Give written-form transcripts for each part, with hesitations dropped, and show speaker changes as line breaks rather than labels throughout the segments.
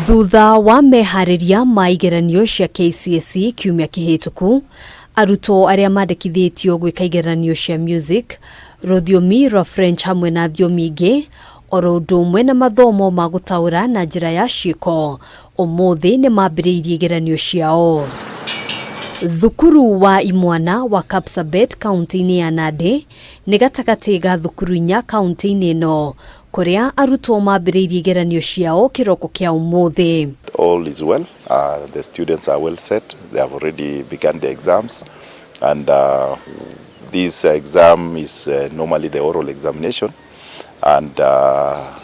Thutha wa meharĩria ma igeranio cia KCSE kiumia kĩhĩtũku, arutwo arĩa mandĩkithĩtio gwĩka igeranio cia music, rũthiomi rwa French hamwe na thiomi ingĩ, oro ũndũ ũmwe na mathomo ma gũtaũra na njĩra ya ciĩko, ũmũthĩ nĩ mambĩrĩirie igeranio ciao. Thukuru wa imwana wa Kapsabet kaunti-inĩ ya Nandi nĩ gatagatĩ ga thukuru inya kaunti-inĩ ĩno kũrĩa arutwo mambĩrĩirie igeranio ciao kĩroko kĩa ũmũthĩ.
All is well. The students are well set. They have already begun the exams. And this exam is normally the oral examination. And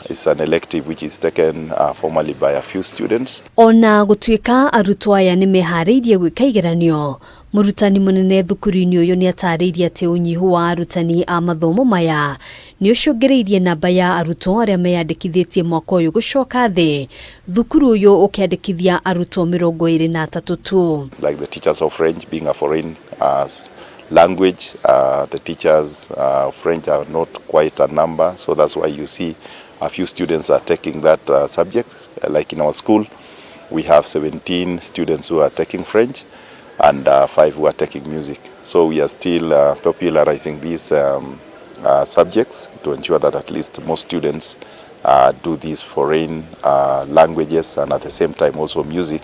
it's an elective which is taken formally by a few students.
Ona gũtuĩka arutwo aya nĩ meharĩirie gwĩka igeranio, mũrutani mũnene thukuru-inĩ ũyũ nĩ atarĩirie atĩ ũnyihu wa arutani a mathomo maya nĩ ũcũngĩrĩirie namba ya arutwo arĩa meyandĩkithĩtie mwaka ũyũ gũcoka thĩ, thukuru ũyũ ũkĩandĩkithia arutwo 23 tu.
Like the teachers of French being a foreign language, the teachers of French are not quite a number, so that's why you see a few students are taking that subject. Like in our school, we have 17 students who are taking French and 5 who are taking music. So we are still popularizing these subjects to ensure that at least most students do these foreign languages and at the same time also music,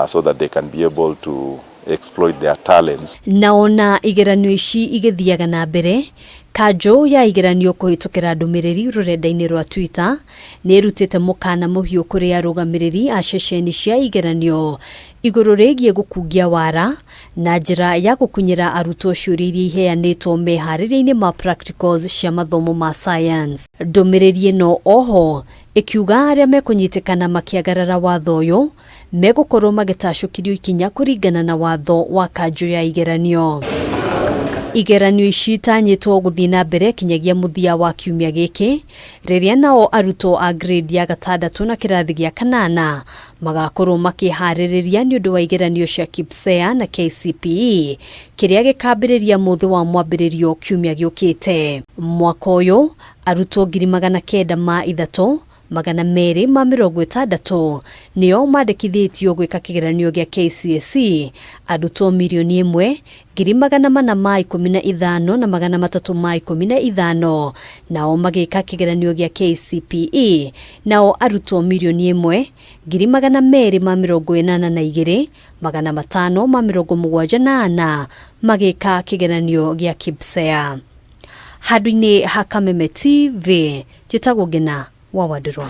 so that they can be able to exploit their talents.
Na ona igeranio ici igĩthiaga na mbere, kanjũ ya igeranio kũhĩtũkĩra ndũmĩrĩri rũrenda-inĩ rwa Twitter nĩ ĩrutĩte mũkana mũhiũ kũrĩ arũgamĩrĩri a ceceni cia igeranio igũrũ rĩgiĩ gũkungia wara na njĩra ya gũkunyĩra arutwo ciũria iria iheanĩtwo meharĩria-inĩ ma practicals cia mathomo ma science. Ndũmĩrĩri ĩno oho ĩkiuga arĩa mekũnyitĩkana makĩagarara watho ũyũ megũkorwo magĩtacũkĩrio ikinya kũringana na watho wa kanjũ ya igeranio. Igeranio ici itanyĩtwo gũthiĩ na mbere kinyagia mũthia wa kiumia gĩkĩ, rĩrĩa nao arutwo a grade ya gatandatũ na kĩrathi gĩa kanana magakorwo makĩharĩrĩria nĩ ũndũ wa igeranio cia KPSEA na KCPE kĩrĩa gĩkambĩrĩria mũthĩ wa mwambĩrĩrio kiumia gĩũkĩte. Mwaka ũyũ arutwo 903,260 nĩo mandĩkithĩtio gwĩka kĩgeranio gĩa KCSE, arutwo 1,415,315 nao magĩka kĩgeranio gĩa KCPE, nao arutwo 1,282,574 magĩka kĩgeranio gĩa KPSEA. Handũ-inĩ ha Kameme TV, njĩtagwo Ngina wa Wandũrwa.